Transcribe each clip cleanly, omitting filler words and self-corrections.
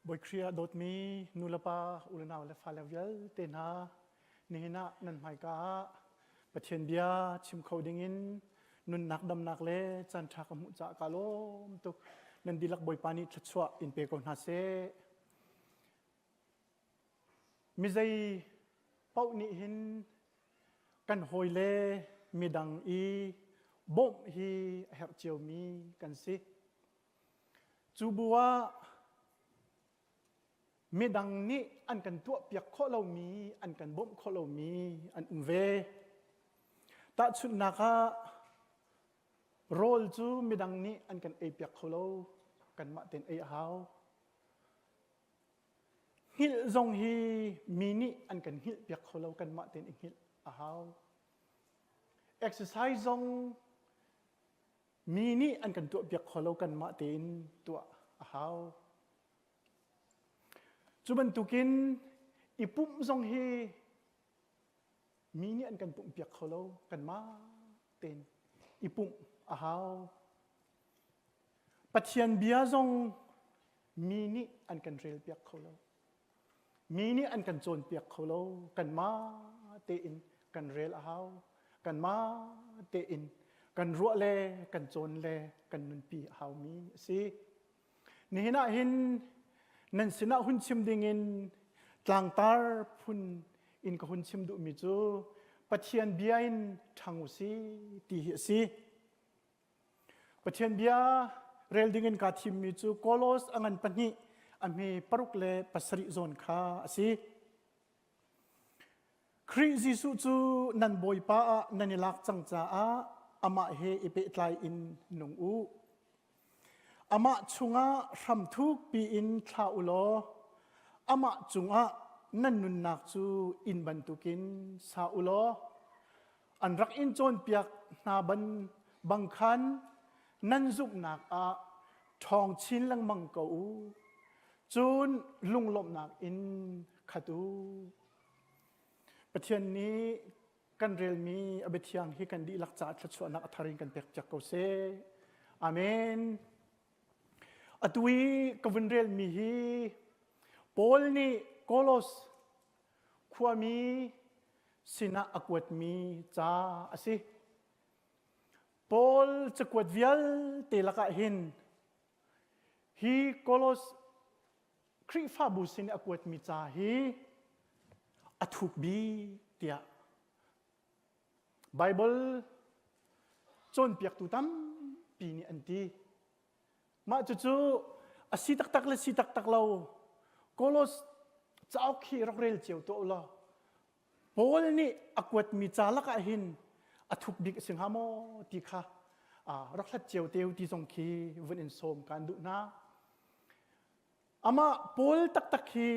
Bawi Khrih ah dawtmi nulepa, unau le fale vialte hna, nihin ah nan hmaika ah Pathian bia chim kho dingin nunnak damnak le caanṭha ka hmuh caah kaa lawm tuk. Nan dihlak Bawipa nih thluachuah in pe ko hna seh. Mizei paoh nih hin kan hawile midang i bawmh hi a herh ciomi kan si. Cu bu ah midang nih an kan tuahpiak khawh lomi, an kan bawmh khawh lomi an um ve. Tahchunhnak ah rawl cu midang nih an kan eipiak kho lo, kanmah tein ei a hau. Hngilh zong hi mi nih an kan hngilhpiak kho lo, kanmah tein i hngilh a hau. Exercise zong Mi nih an kan tuahpiak kho lo kanmah tein tuah a hau. Cu bantukin i pumh zong hi mi nih an kan pumhpiak kho lo kanmah tein i pumh a hau. Pathian bia zong mi nih an kan relpiak kho lo. Mi nih an kan cawnpiak kho lo. Kanmah tein kan rel a hau. Kanmah tein kan ruah le kan cawn le kan nunpi a haumi a si. Nihin ah hin nan sinah hun chim dingin tlangtar phun in ka hun chim duhmi cu Pathian bia in ṭhang u si ti hi a si. Pathian bia rel dingin kaa thimmi cu Kolos a ngan pahnih a hme paruk le pasarih zawn kha a si. Khrih Jesuh cu nan Bawipa ah nan i lak cang caah amah he i pehtlai in nung u. Amah chungah hram thukpi in thla u law amah cungah nan nunnak cu inn bantukin sa u law an rak in cawnpiak hna ban bang khan nan zumhnak ah ṭhawng chin lengmang ko u. Cun lunglawmhnak in khat u. Pathian nih kan relmi a biathiang hi kan dihlak caah thluachuahnak a thar in kan pek piak ko seh. Amen. Atu i ka vun relmi hi Paul nih Kolos khuami sinah a kuatmi ca a si. Paul cakuat vialte lakah hin hi Kolos Khrihfabu sin i a kuatmi ca hi a thuk bik tiah Baibal cawnpiaktu tampi nih an ti. Mah cucu a si taktak le si taktak lo Kolos cauk hi rak rel cio tuah u law Paul nih a kuatmi ca lakah hin a thuk bik a si hnga maw ti kha rak hlat cio te u ti zong khi vun in sawm kaan duh hna. Amah Paul taktak hi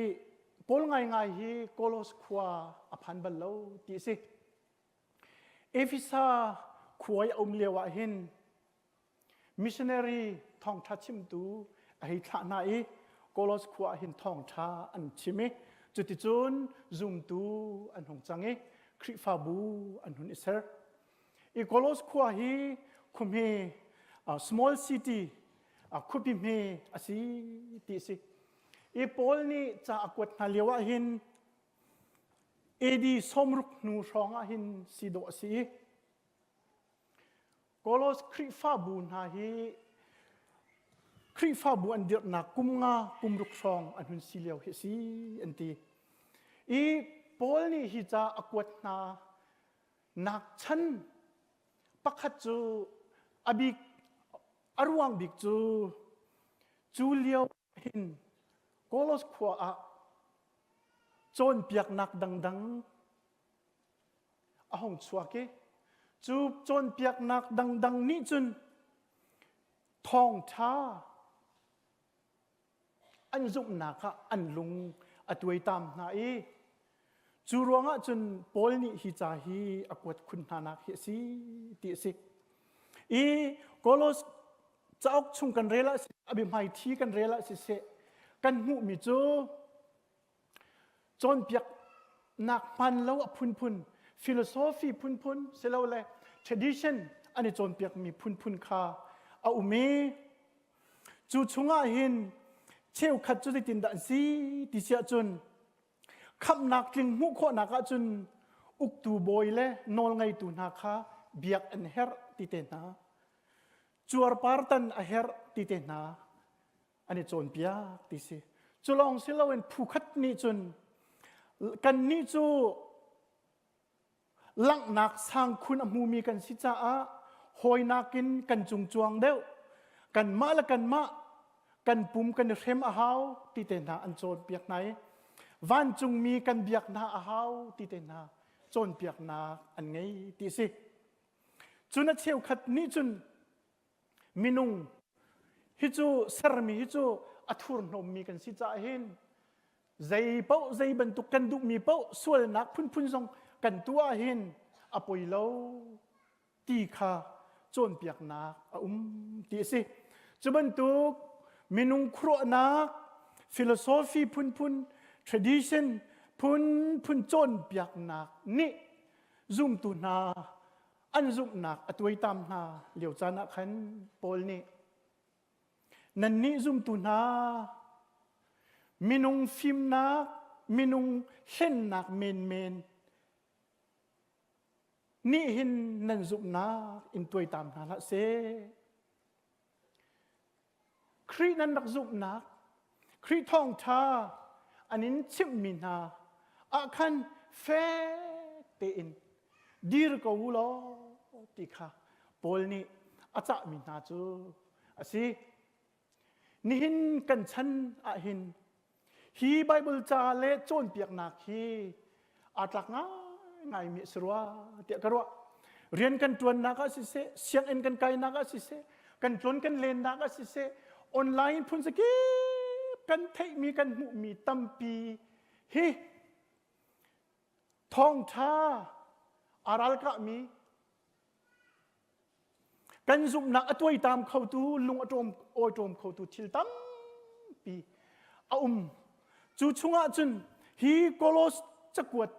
Paul ngaingai hi Kolos khua a phan bal lo ti a si. Efesa khua i a um lio ah hin missionary thawngṭha chimtu a hei thlah hna i Kolos khua ah hin thawngṭha an chim i cuticun zumtu an hung cang i Khrihfabu an hun i ser. I Kolos khua hi khuahme small city khuapi hme a si ti a si. I Paul nih ca a kuat hna lio ah hin AD sawmruk hnu hrawng ah hin si dawh a si i Kolos Khrihfabu hna hi Khrihfabu an dirhnak kum nga kum ruk hrawng an hun si lio hi a si an ti. I Paul nih hi ca a kuat hna nak chan pakhat cu a bik a ruang bik cu cu lio hin Kolos khua ah cawnpiaknak dangdang a hung chuak i cu cawnpiaknak dangdang nih cun thawngṭha an zumhnak ah an lung a tuaitam hna i cu ruangah cun Paul nih hi ca hi a kuat khun hna nak hi a si ti a si. I Kolos cauk chung kan rel ah a biahmai thi kan rel ah siseh kan hmuhmi cu cawnpiaknak hmaan lo a phunphun philosophy phunphun silole tradition an i cawnpiakmi phunphun kha a um i cu chungah hin. Cheukhat cu zeitindah an si ti si ahcun khamhnak tling hmuh khawhnak ahcun uktu bawi le nawlngeitu hna kha biak an herh ti te hna. Cuarpartan a herh ti te hna an i cawnpiak ti si. Cu lawng si loin phu khat nih cun kannih cu langhnak sangkhun a hmumi kan si caah hawi nakin kan cungcuang deuh kanmah le kanmah kan pum kan i hrem a hau ti te hna an cawnpiak hna i vancungmi kan biak hna a hau ti te hna cawnpiaknak an ngei ti si. Cun a cheukhat nih cun minung hi cu sermi hi cu a thurhnawmmi kan si caah hin zei paoh zei bantuk kan duhmi paoh sualnak phunphun zong kan tuah hin a poi lo ti kha cawnpiaknak a um ti a si. Cu bantuk minung khuaruahnak philosophy phunphun tradition phunphun cawnpiaknak nih zumtu hna an zumhnak a tuaitam hna lio caan ah khan Paul nih nannih zumtu hna minung fimnak minung hlennak menmen nih hin nan zumhnak in tuaitam hna hlah seh Khrih nan rak zumhnak, Khrih thawngṭha an in chimhmi hna ah khan fek tein dir ko u law ti kha Paul nih a cahmi hna cu a si. Nihin kan chan ah hin Hi Baibal ca le cawnpiaknak hi aa tlak ngaingaimi a si rua tiah ka ruah. Rian kan ṭuannak ah siseh, sianginn kan kainak ah siseh, kan tlon kan lennak ah siseh, online phun zakip kan theihmi kan hmuhmi tampi hi thawngṭha aa ralkahmi Kan zumhnak a tuaitam khotu, lung a ṭawm awiṭawm khotu thil tampi a um. Cu chungah cun hi Kolos cakuat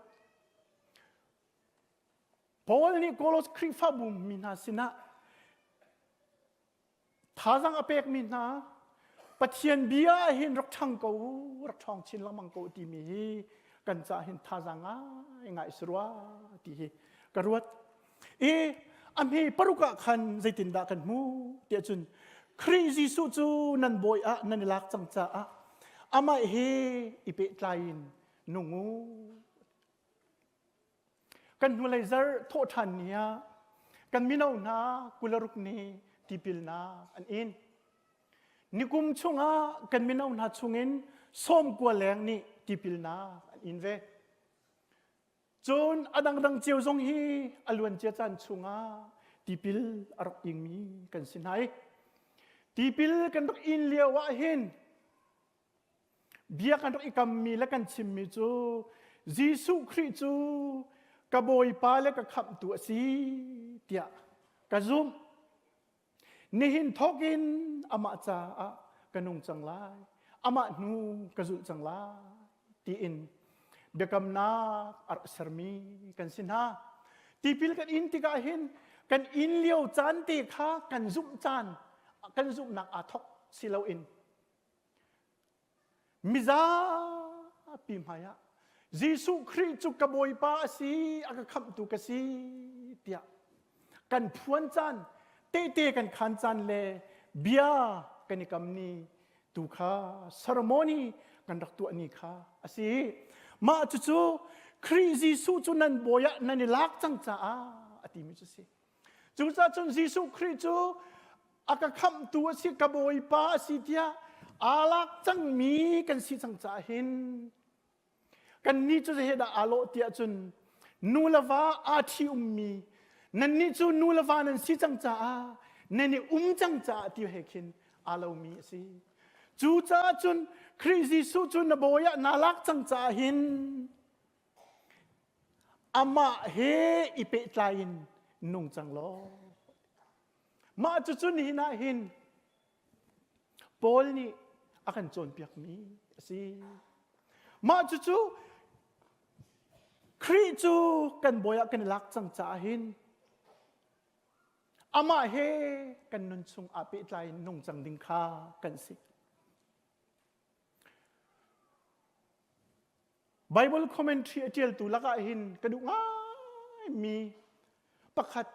Paul nih Kolos Khrihfabu mi hna sinah Thazaang a pekmi hna Pathian bia ah hin rak ṭhang ko u, rak ṭhawng chin lengmang ko timi hi kan caah hin thazaang ngaingai si rua ti hi ka ruat. I a hme paruk ah khan zeitindah kan hmuh tiah cun Khrih Jesuh cu nan bawi ah nan i lak cang caah amah he i pehtlai in nung u. Kan hnulei zarh thawhṭhan ni ah kan mino hna kularuk nih tipilnak an in. Nikum chungah kan mino hna chungin sawmkua leng nih tipilnak an in ve. Cun a dangdang cio zong hi a luancia caan chungah tipil a rak ingmi kan si hna i tipil kan rak in lio ah hin Bia kan rak i kammi le kan chimmi cu Jesuh Khrih cu ka Bawipa le ka khamhtu a si tiah ka zumh. Nihin thawk in amah caah ka nung cang lai, amah hnu ka zulh cang lai tiin biakamnak a rak sermi kan si hna. Tipil kan in tikah hin kan in lio caan te kha kan zumh caan, kan zumhnak aa thawk si loin Mizapi hmaiah Jesuh Khrih cu ka Bawipa a si, a ka khamhtu ka si tiah kan phuan caan, tehte kan khaan caan le bia kan i kam ni tu kha ceremony kan rak tuah ni kha a si. Mah cucu Khrih Jesuh cu nan bawi ah nan i lak cang caah a timi cu si. Cucaah cun Jesuh Khrih cu a ka khamhtu a si, ka bawipa a si tiah aa lak cangmi kan si cang caah hin kannih cu zeidah aa lawh tiah cun nu le va aa ṭhi ummi nannih cu nu le va nan si cang caah nan i um cang caah ti he khin aa lomi a si. Cucaah cun Khrih Jesuh cu na bawi ah naa lak cang caah hin amah he i pehtlai in nung cang law mah cucu nihin ah hin Paul nih a kan cawnpiakmi a si mah cucu Khrih cu kan bawi ah kan i lak cang caah hin amah he kan nun chung aa pehtlai in nung cang ding kha kan si. Bible commentary a ṭialtu lakah hin ka duh ngaimi pakhat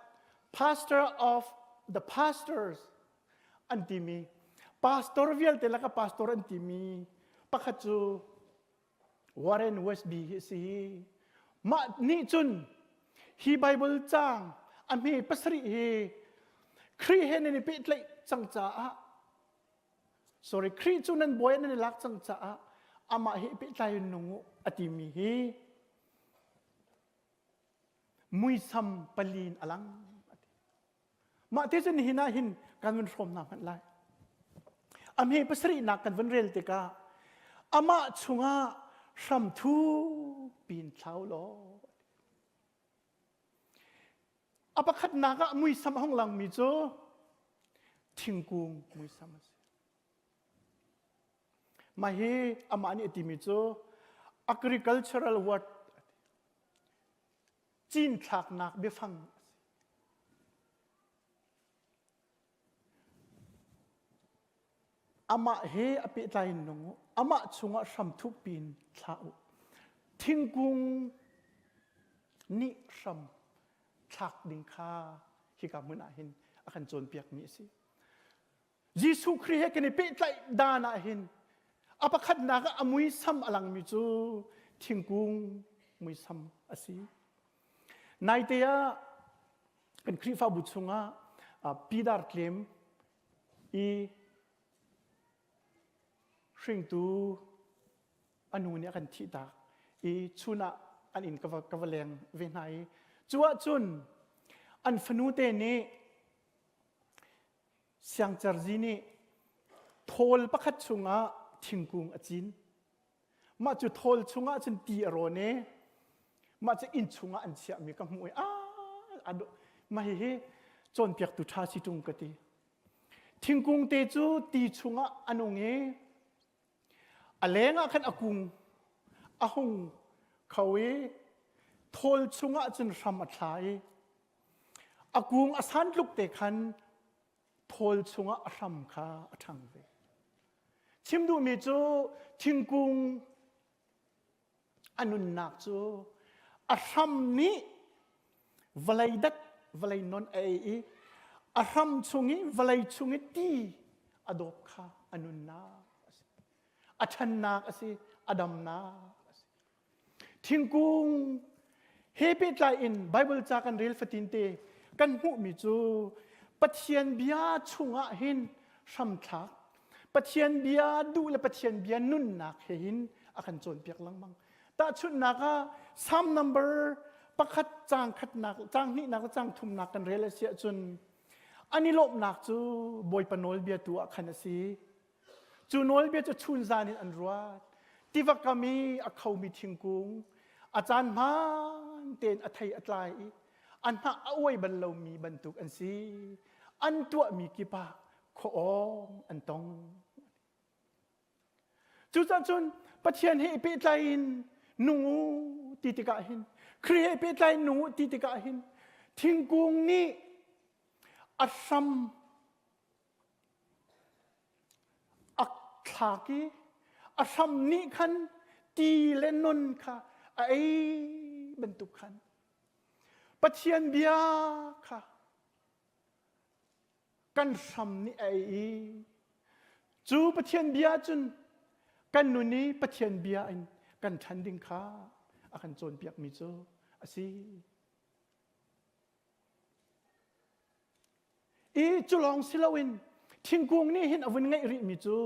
pastor of the pastors an timi pastor vialte laka pastor an timi pakhat cu Warren Westby hi a si. Mah nih cun hi Bible caang a hme pasarih hi Khrih he nan i pehtlaih cang caah sorry Khrih cu nan bawi nan i lak cang caah amah he i pehtlai in nung u a timi hi muisam palin a lang a ti. Mah te cun nihin ah hin kan vun hrawm hna hmanh lai. A hme pasarihnak kan vun rel tikah amah chungah hramthu pin thlau law a pakhatnak ah muisam a hung langmi cu thingkung muisam a si. Mah hi amah nih a timi cu agricultural word cinthlaknak biafang a si. Amah he a pehtlai in nung u. Amah chungah hram thukpi in thlah u. Thingkung nih hram thlak ding kha hika hmun ah hin a kan cawnpiakmi a si. Jesuh Khrih he kan i pehtlaih dan ah hin a pakhatnak ah a muisam a langmi cu thingkung muisam a si. Naite ah kan Khrihfabu chungah Pidar Tlem i hringtu a nu nih a kan thihtak i chun ah an inn ka va, ka va leng ve hna i cu ahcun an fanu te nih Siangcerzi nih thawl pakhat chungah thingkung a cin. Mah cu thawl chungah cun ti a rawn i mah cu inn chungah an chiahmi ka hmuh i ah mah hihi cawnpiaktu ṭha si ṭung ka ti. Thingkung te cu ti chungah a nung i a leng ah khan a kung a hung kho i thawl chungah cun hram a thla i A kung a san tluk te khan thawl chungah a hram kha a ṭhang ve. Chim duhmi cu thingkung a nunnak cu a hram nih vawlei dat vawlei non a ei i a hram chung i vawlei chung i ti a dawp kha a nunnak a si. A ṭhannak a si, a damnak a si. Thingkung he pehtlai in Bible ca kan rel fatin te kan hmuhmi cu Pathian bia chungah hin hramthlak Pathian bia duh le Pathian bia nunnak he hin a kan cawnpiak lengmang. Tahchunhnak ah Psalm number pakhat caang khatnak caang hnihnak le caang thumnak kan rel a si ahcun an i lawmhnak cu Bawipa nawlbia tu ah khan a si. Cu nawlbia cu chunzan in an ruat. Tiva kam i a khomi thingkung, a caan hmaan tein a thei a tlai i a hnah a uai bal lomi bantuk an si. An tuahmi kip ah khuaawng an tong. Cucaah cun Pathian he i pehtlai in nung u ti tikah hin Khrih he pehtlai in nung u ti tikah hin thingkung nih a hram A thlak i a hram nih khan ti le non kha a ei bantuk khan Pathian bia kha kan hram nih a ei i cu Pathian bia cun kan nun i Pathian bia in kan ṭhan ding kha a kan cawnpiakmi cu a si. I cu lawng si loin thingkung nih hin a vun ngeih rihmi cu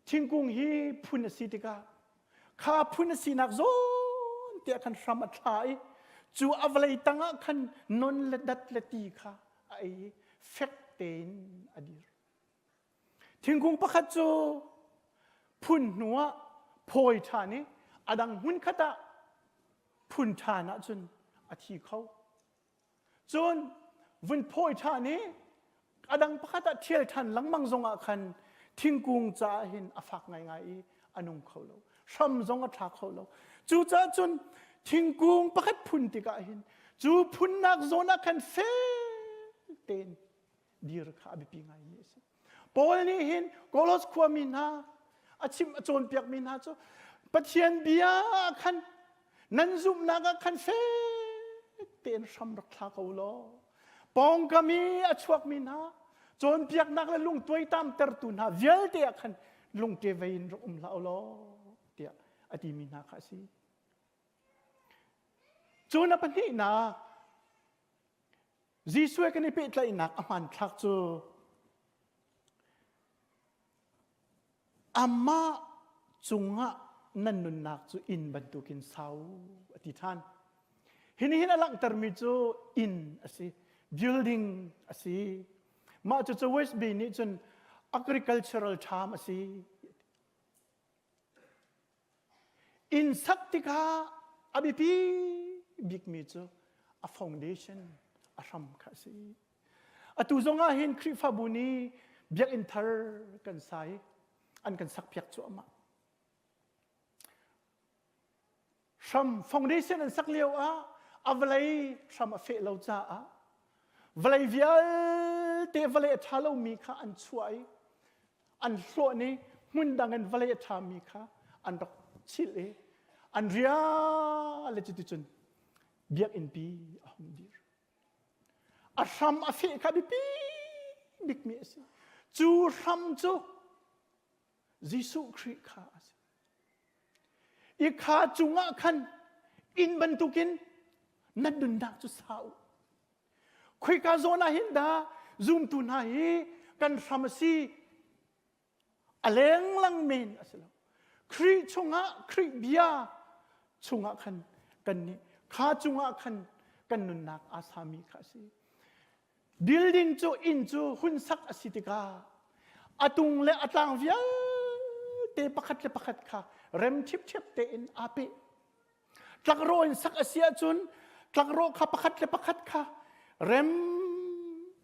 thingkung hi phun a si tikah kha phun a sinak zawn tiah khan hram a thla i cu a vawlei tangah khan non le dat le ti kha a ei i fek tein a dir. Thingkung pakhat cu phun hnuah phawi ṭhan i a dang hmun khat ah phun ṭhan ahcun a thi kho. Cun vun phawi ṭhan i a dang pakhat ah ṭhial ṭhan lengmang zongah khan thingkung caah hin a fak ngaingai i a nung kho lo. Hram zong a thla kho lo. Cucaah cun thingkung pakhat phun tikah hin cu phunnak zawn ah khan fel tein dir kha a biapi ngaimi a si. Paul nih hin Kolos khuami hna a chimh a cawnpiakmi hna cu. Pathian bia ah khan nan zumhnak ah khan fek tein hram rak thla ko law pawngkam i a chuakmi hna cawnpiaknak le lungtuaitam tertu hna vialte ah khan lungte vei in rak um hlah u law tiah a timi hna kha a si. Cun a pahnihnak Jesuh he kan i pehtlaihnak a hmanthlak cu amah cungah nan nunnak cu inn bantukin sau a ti ṭhan. Hi nih hin a langhtermi cu inn a si, building a si. Mah cucu West Bay nih cun agricultural term a si. Inn sak tikah a biapi bikmi cu a foundation, a hram kha a si. Atu zong ah hin Khrihfabu nih biakinn thar kan sa i an kan sakpiak cuahmah. Hram foundation an sak lio ah a vawlei hram a feh lo caah vawlei vialte vawlei a ṭha lomi kha an chuah i an hluan i hmun dang in vawlei a ṭhami kha an rak chilh i an rial le cuticun biakinnpi a hung dir. A hram a feh kha biapi bikmi a si. Cu hram cu Jesuh Khrih kha a si. I kha cungah khan inn bantukin na nunnak cu sa u. Khoika zawn ah hin dah zumtu hna hi kan hram a si. A lenglang men a si lo. Khrih chungah, Khrih bia chungah khan kan nih kha cungah khan kan nunnak aa sami kha a si. Building cu inn cu hun sak a si tikah a tung le a tlang vialte pakhat le pakhat kha rem ṭhipṭhep tein aa peh. Tlakrawh in sak a si ahcun tlakrawh kha pakhat le pakhat kha rem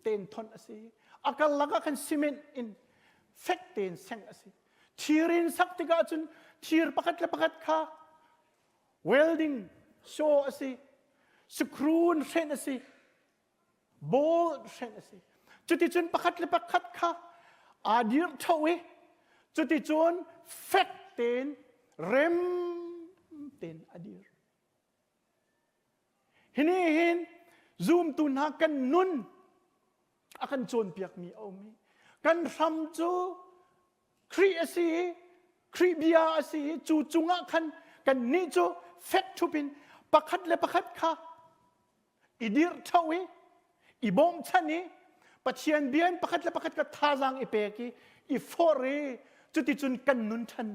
tein thonh a si. A karlak ah khan cement in fek tein sengh a si. Thir in sak tikah cun thir pakhat le pakhat kha welding saw a si. Screw in hrenh a si. Bolt hrenh a si. Cuticun pakhat le pakhat kha aa dir ṭho i cuticun fek tein rem tein a dir. Hi nih hin zumtu hna kan nun a kan cawnpiakmi a um i kan hram cu Khrih a si i Khrih bia a si i cu cungah khan kannih cu fek ṭhup in pakhat le pakhat kha i dirh ṭho i i bawmchan i Pathian bia in pakhat le pakhat ka thazaang i pek i i forh i cuticun kan nun ṭhan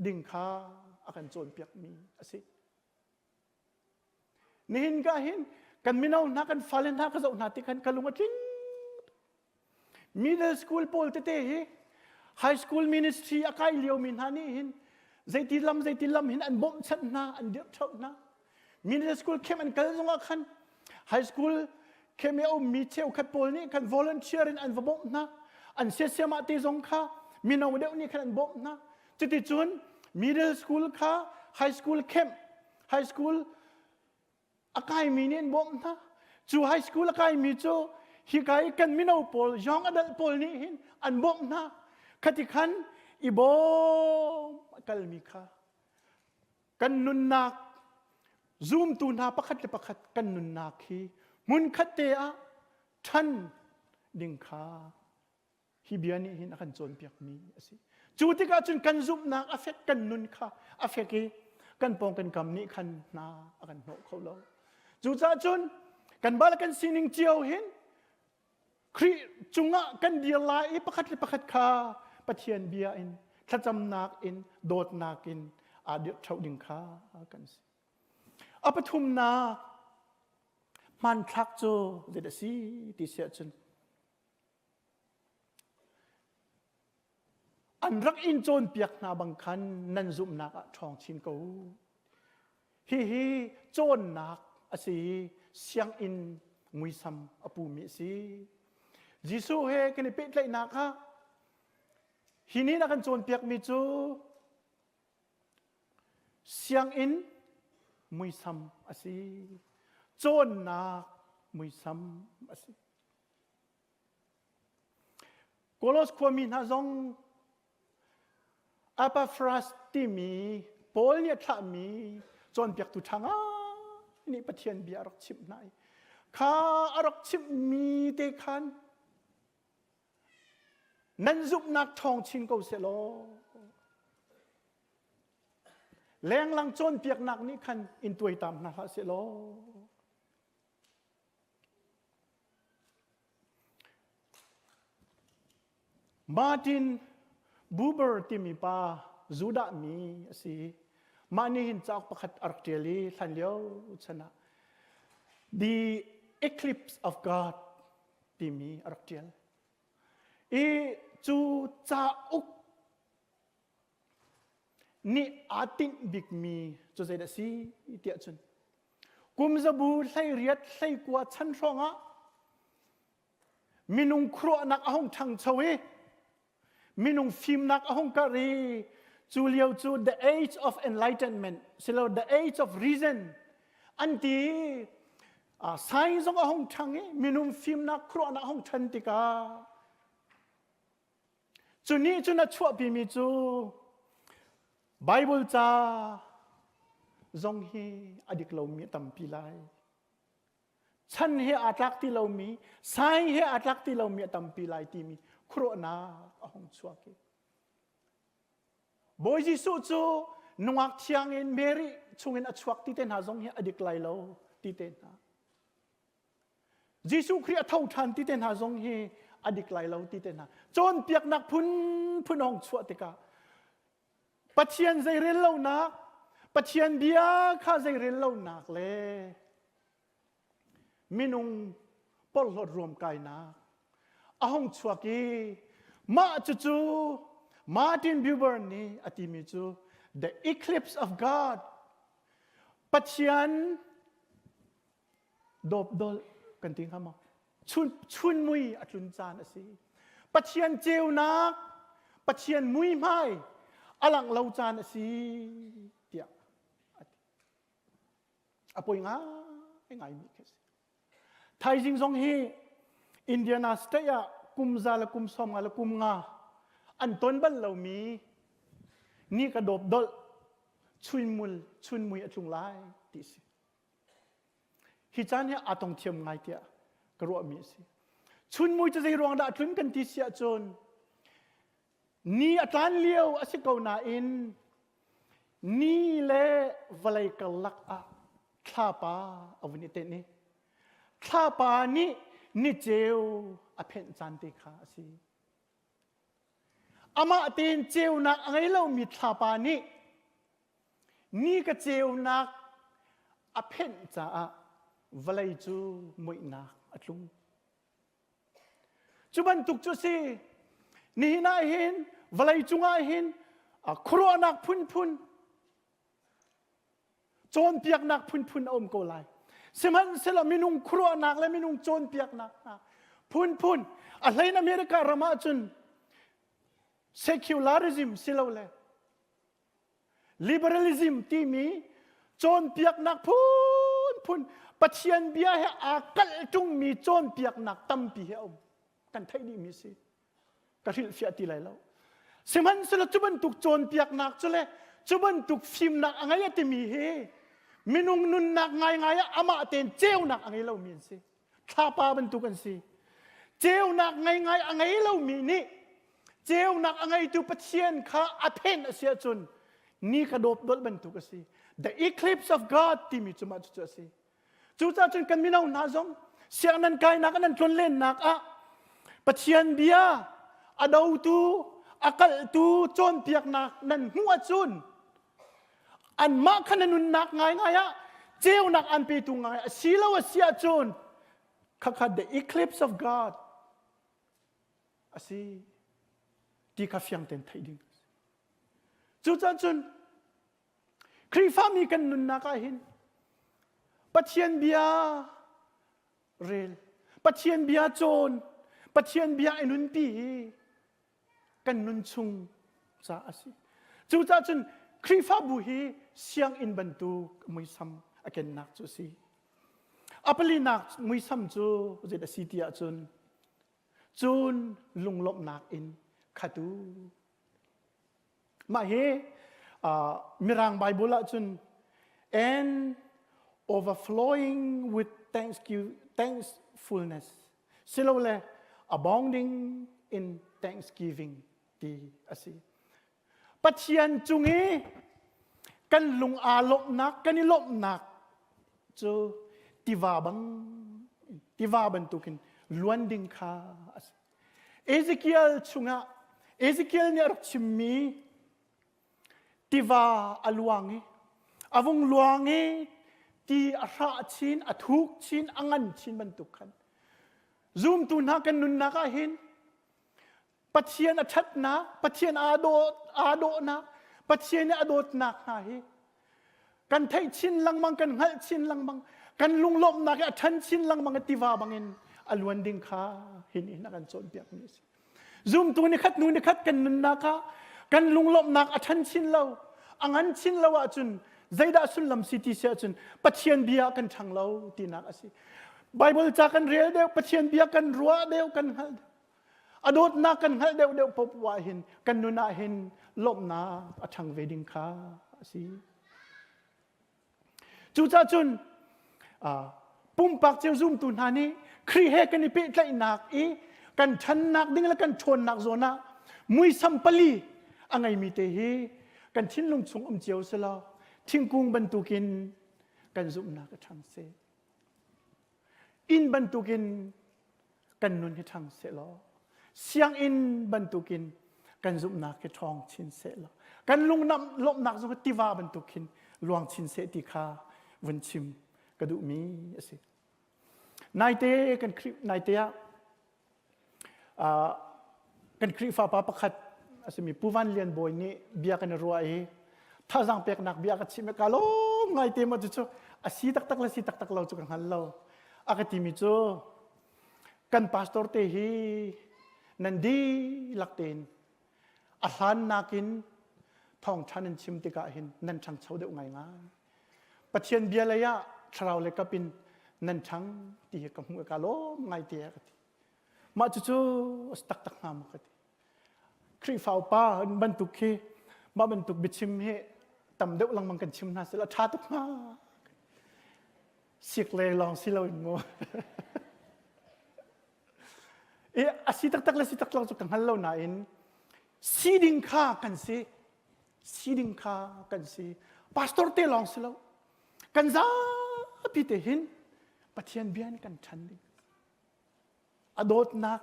ding kha a kan cawnpiakmi a si. Nihin ka hin kan mino hna kan fale hna ka zoh hna ti khan ka lung a tling. Middle school pawl tete hi high school ministry a kai liomi hna nih hin zeiti lam zeiti lam hin an bawmhchanh hna an dirh ṭho hna. Middle school camp an kal zongah khan high school camp i a ummi cheukhat pawl nih khan volunteer in an va bawmh hna. An siasiamah te zong kha mino deuh nih khan an bawmh hna. Cuticun middle school kha high school camp high school a kaimi nih an bawmh hna. Cu high school a kaimi cu hika i kan mino pawl young adult pawl nih hin an bawmh hna. Khati khan i bawm a kalmi kha kan nunnak zumtu hna pakhat le pakhat kan nunnak hi hmunkhat te ah ṭhan ding kha hi bia nih hin a kan cawnpiakmi a si. Cu tikah cun kan zumhnak a fek kan nun kha a fek i kan pawng kan kam nih khan hna a kan hnawh kho lo. Cucaah cun kan bal kan sining cio hin Khrih cungah kan dir lai i pakhat le pakhat kha Pathian bia in thlacamnak in dawtnak in aa dirh ṭheo ding kha kan si. A pathumnak hmanthlak cu zeidah a si ti si ahcun An rak in cawnpiak hna bang khan nan zumhnak ah ṭhawng chin ko u. Hihi cawnnak a si i sianginn muisam a pumi a si. Jesuh he kan i pehtlaihnak ah hi nih a kan cawnpiakmi cu sianginn muisam a si. Cawnnak muisam a si. Kolos khuami hna zong Epaphras timi Paul nih a thlahmi cawnpiaktu ṭha ngai nih Pathian bia a rak chimh hna i kha a rak chimhmi te khan nan zumhnak ṭhawng chin ko seh law lenglang cawnpiaknak nih khan in tuaitam hna hlah seh law Martin Buber timi pa Judah mi a si. Mah nih hin cauk pakhat a rak ṭial i hlanlio chan ah The Eclipse of God timi a rak ṭial. I cu cauk nih aa tinh bikmi cu zeidah a si tiah cun kum zabu 18 hleikua chan hrawng ah minung khuaruahnak a hung ṭhangcho i minung fimnak a hung karh i cu lio cu the age of enlightenment silo the age of reason an ti science zong a hung ṭhang i minung fimnak khuaruahnak a hung ṭhan tikah Cu nih cun a chuahpimi cu Bible ca zong hi a dik lomi a tampi lai. Chan he aa tlak ti lomi, sai he aa tlak ti lomi a tampi lai timi khuaruahnak a hung chuak i. Bawi Jesuh cu nungak thiang in Mary chungin a chuak ti te hna zong hi a dik lai lo ti te hna. Jesuh Khrih a tho ṭhan ti te hna zong hi a dik lai lo ti te hna cawnpiaknak phunphun hong chuah tikah Pathian zeirel lonak Pathian bia kha zeirel lonak le minung porhlawt ruamkainak a hung chuak i mah cucu Martin Buber nih a timi cu the eclipse of God Pathian dawpdolh kan ti hnga maw chun chun mui a tlun caan a si pathian ceunak pathian muihmai a langh lo caan a si tiah a ti a poi ngai ngai mi khi a si thaizing zong hi Indiana state ah kum za le kum som nga le kum nga an ton bal lomi ni ka dawp dolh chunmul chunmui a tlung lai ti si Hi caan hi aa tong thiam ngai tiah ka ruahmi a si. Chunmui cu zei ruang dah a tlun kan ti si ahcun ni a tlan lio a si ko nain ni le vawlei karlak ah thlapa a vun i tenh i thlapa nih niceu a phenh caan te kha a si. Amah tein ceunak a ngei lomi thlapa nih Ni ka ceunak a phenh caah vawlei cu muihnak a tlung. Cu bantuk cu si. Nihin ah hin vawlei cungah hin khuaruahnak phunphun cawnpiaknak phunphun a um ko lai. Sihmanhsehlaw minung khuaruahnak le minung cawnpiaknak hna phunphun a hlein America ram ah cun secularism silole Liberalism timi cawnpiaknak phunphun Pathian bia he aa kalh ṭungmi cawnpiaknak tampi he a um. Kan theih dihmi si. Ka hrilhfiah ti lai lo. Sihmanhsehlaw cu bantuk cawnpiaknak cu le cu bantuk fimnak a ngei a timi hi minung nunnak ngaingai ah amah tein ceunak a ngei lomi an si. Thlapa bantuk an si. Ceunak ngaingai a ngei lomi nih ceunak a ngeitu Pathian kha a phenh a si ahcun ni ka dawp dolh bantuk a si. The eclipse of God timi cu mah cucu a si. Cucaah cun kan mino hna zong siang nan kainak nan tlonlennak ah Pathian bia a dotu a kalhtu cawnpiaknak nan hmuh ahcun anmah kha na nunnak ngaingai ah ceunak an petu ngai a si lo a si ahcun khakha the eclipse of God a si ti kha fiang tein theih ding cucaah cun Khrihfami kan nunnak ah hin Pathian bia rel Pathian bia cawn Pathian bia i nunpi hi kan nun chung ca a si cucaah cun Khrihfabu hi sianginn bantuk muisam a kennak cu a si a palinak muisam cu zei a si ti ahcun cun lunglawmhnak in khatu mah hi. Uh, Mirang Bible ahcun and overflowing with thankfulness silole abounding in thanksgiving ti a si. Pathian cung i kan lung aa lawmhnak kan i lawmhnak cu tiva bang tiva bantukin luan ding kha a si. Ezekiel chungah Ezekiel nih a rak chimmi tiva a luang i a vung luang i ti a hrah chin a thuk chin a ngan chin bantuk khan zumtu hna kan nunnak ah hin Pathian a ṭhatnak Pathian aa dawt aa dawhnak Pathian nih a dawtnak hna hi kan theih chin lengmang kan hngalh chin lengmang kan lunglawmhnak hi a ṭhan chin lengmang i tiva bangin a luan ding kha hin in a kan cawnpiakmi a si Zumtu nikhat hnu nikhat kan nunnak ah kan lunglawmhnak a ṭhan chin lo, a ngan chin lo ahcun zeidah sullam si ti si ahcun Pathian bia kan ṭhang lo tinak a si. Bible ca kan rel deuh, Pathian bia kan ruah deuh, kan hngalh deuh. A dawtnak kan hngalh deuh deuh poah ah hin kan nun ah hin lawmhnak a ṭhang ve ding kha a si. Cucaah cun pumpak cio zumtu hna nih Khrih he kan i pehtlaihnak i kan ṭhannak ding le kan ṭhawnnak zawn ah muisam pali a ngeimi te hi kan thinlung chung um cio si law thingkung bantukin kan zumhnak a ṭhang seh. Inn bantukin kan nun hi ṭhang sehlaw sianginn bantukin kan zumhnak hi ṭhawng chin sehlaw kan lunglawmhnak zong hi tiva bantuk khin luang chin seh ti kha vun chim ka duhmi a si. Naite kan Khrih naite ah kan Khrihfa pa pakhat a simi Pu Van Lian Bawi nih bia kan i ruah i thazaang peknak bia ka chim i ka lawm ngai te ma cu a si taktak le si taktak lo cu ka hngal lo. A ka timi cu kan pastor te hi nan dihlak tein a hlan nakin thawngṭha nan chim tikah hin nan ṭhangcho deuh ngaingai. Pathian bia lei ah thlarau le kap in nan ṭhang ti hi ka hmuh i ka lawm ngai te ka ti. Mah cucu a si taktak hnga maw ka ti. Khrihfa upa bantuk khi mah bantuk biachim hi tam deuh lengmang kan chim hna sila ṭha tuk hnga. Sik le lawng si loin mu. I a si taktak le si taktak cu ka hngal lo nain si ding kha kan si. Si ding kha kan si. Pastor te lawng si lo. Kan zapi te hin Pathian bia in kan ṭhan ding. A dawtnak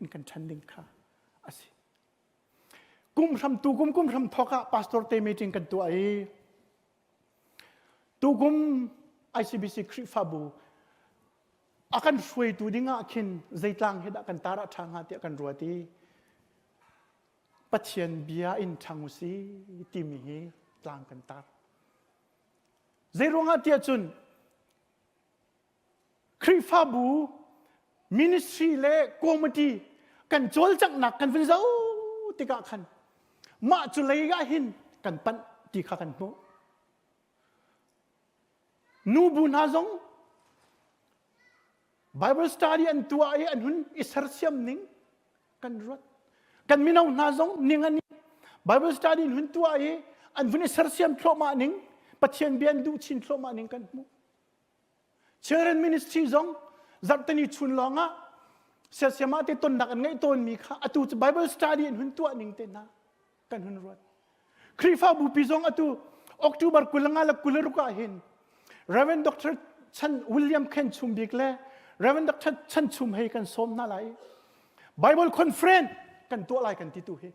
in kan ṭhan ding kha a si. Kum hram tu kum kum hram thawk ah pastor te meeting kan tuah i tukum ICBC Khrihfabu a kan hruaitu ding ah khin zeitlang hi dah kan tar ah ṭha hnga tiah kan ruat i Pathian bia in ṭhang u si timi hi tlang kan tar. Zei ruangah tiah cun Khrihfabu ministry le committee kan cawlcanghnak kan vun zoh tikah khan mah cu lei ah hin kan panh ti kha kan hmuh. Nubu hna zong Bible study an tuah i an hun i sersiam ning kan ruat. Kan mino hna zong ning an Bible study an hun tuah i an vun i sersiam thluahmah ning Pathian bia an duh chin thluahmah ning kan hmuh. Children ministry zong zarhteni chun lawng ah siasiama te tonnak an ngeih tawnmi kha atu cu Bible study an hun tuah ning te hna kan hun ruat. Khrihfabu pi zong atu October 25 le 26 ah hin Reverend Dr. Chan William Khen Chum Bik le Reverend Dr. Chan Chum hei kan sawm hna lai. Bible conference kan tuah lai kan ti tu hi.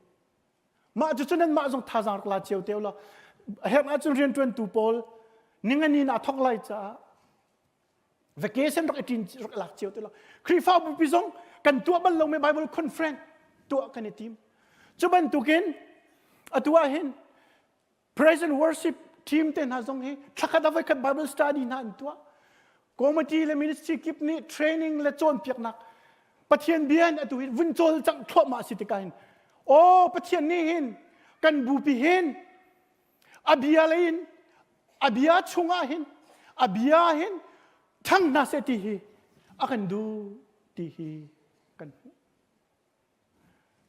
Mah cu nan mah zong thazaang rak la cio te law herh ahcun rianṭuantu pawl ningani na thok lai caah vacation rak i ṭin rak lak cio te law Khrihfabu pi zong kan tuah bal lomi Bible conference tuah kan i tim. Cu bantukin atu ah hin Praise and worship team te hna zong hi thlakhat a voikhat Bible study hna an tuah. Committee le ministry kip nih training le cawnpiaknak Pathian bia in atu hin vun cawlcangh thluahmah si tikah hin aw Pathian nih hin kan bupi hin a bia lei in a bia chungah hin a bia hin ṭhang hna seh ti hi a kan duh ti hi kan hmuh.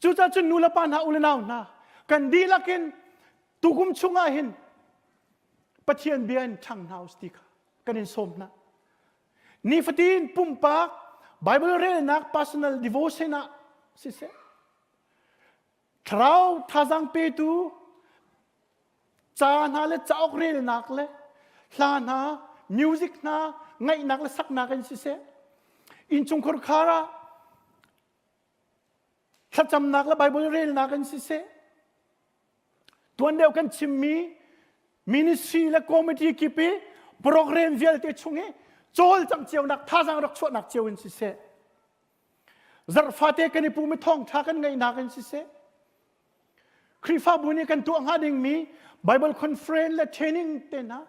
Cucaah cun nu le pa hna u le nau hna kan dihlak in. Tukum chungah hin Pathian bia in ṭhang hna us ti kha kan in sawm hna. Nifatin pumpak Bible relnak personal devotion ah siseh thlarau thazaang petu ca hna le cauk relnak le hla hna music hna ngaihnak le saknak in siseh innchungkhar khar ah thlacamnak le Bible relnak in siseh tuan deuh kan chimmi ministry le committee kip i program vialte chung i cawlcangh cionak thazaang rak chuahnak cio in siseh zarhfate kan i pum i thawngṭha kan ngeihnak in siseh Khrihfabu nih kan tuah hnga dingmi Bible conference le training te hna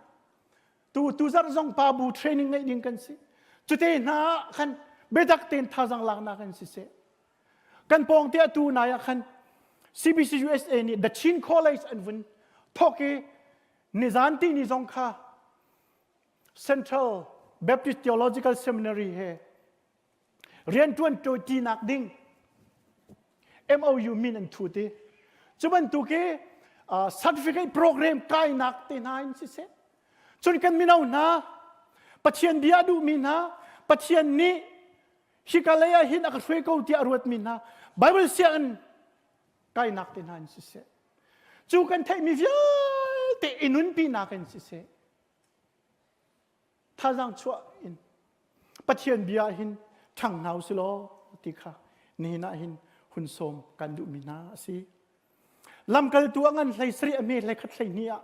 tu tu zarh zong pa bu training ngeih ding kan si cute hna ah khan biatak tein thazaang laknak in siseh kan pawng te atu nai ah khan CBC USA nih The Chin College an vun thawk i nizan ti ni zong kha Central Baptist Theological Seminary he rianṭuan ṭinak ding MOU min an thut i cu bantuk i certificate program kainak te hna in siseh cun kan mino hna Pathian bia a duhmi hna Pathian nih hika lei ah hin a ka hruai ko tiah a ruatmi hna Bible sianginn kainak te hna in siseh cu kan theihmi vialte i nunpinak in siseh thazaang chuah in Pathian bia hin ṭhang hna usih law ti kha nihin ah hin hun sawm kan duhmi hna a si. Lamkaltu a ngan hlei sarih a hme hlei khat hlei hnih ah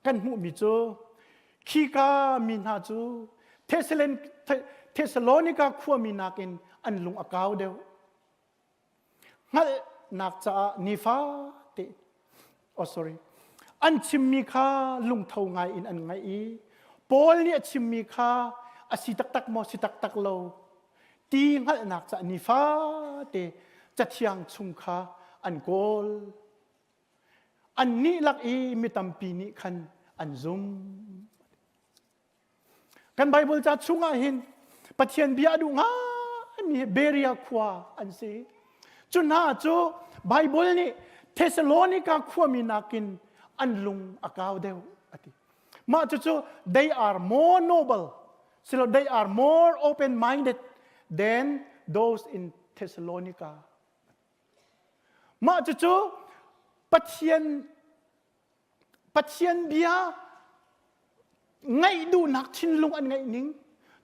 kan hmuhmi cu khika mi hna cu Thessalonika khuami nakin an lung a kau deuh. Hngalhnak caah nifate oh sorry an chimmi kha lungtho ngai in an ngaih i Paul nih a chimmi kha a si taktak maw si taktak lo ti hngalhnak caah nifate cathiang chung kha an kawl annih lak i mi tampi nih khan an zum Kan Bible ca chungah hin Pathian bia a duh ngaimi Berea khua an si. Cu hna cu Bible nih Thessalonica khuami nakin an lung a kau deuh a ti. Mah cucu they are more noble, silo they are more open-minded than those in Thessalonica. Mah cucu Pathian Pathian bia ngaih duhnak thinlung an ngeih ning,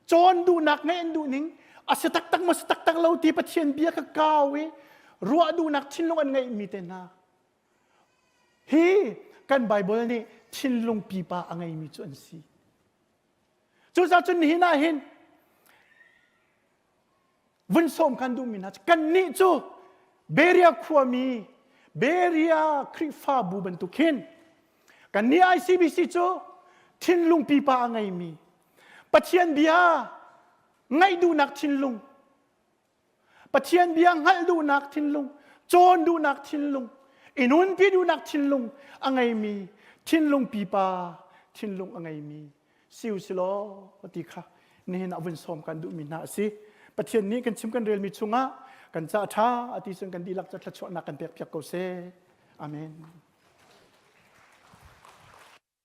cawn duhnak ngeih an duh ning, a si taktak maw si taktak lo ti Pathian bia ka kau i ruah duhnak thinlung an ngeihmi te hna. Hi kan Bible nih thinlung pipa a ngeimi cu an si. Cucaah cun nihin ah hin vun sawm kan duhmi hna cu kannih cu Berea khuami Berea Khrihfabu bantuk hin kannih ICBC cu thinlung pipa a ngeimi Pathian bia ngaih duhnak thinlung Pathian bia hngalh duhnak thinlung cawn duhnak thinlung i nunpi duhnak thinlung a ngeimi thinlung pipa thinlung a ngeimi si u silaw ti kha nihin ah vun sawm kan duhmi hna a si Pathian nih kan chim kan relmi chungah kan ca ṭha a ti cun kan dihlak ca thluachuahnak kan pek piak ko seh amen.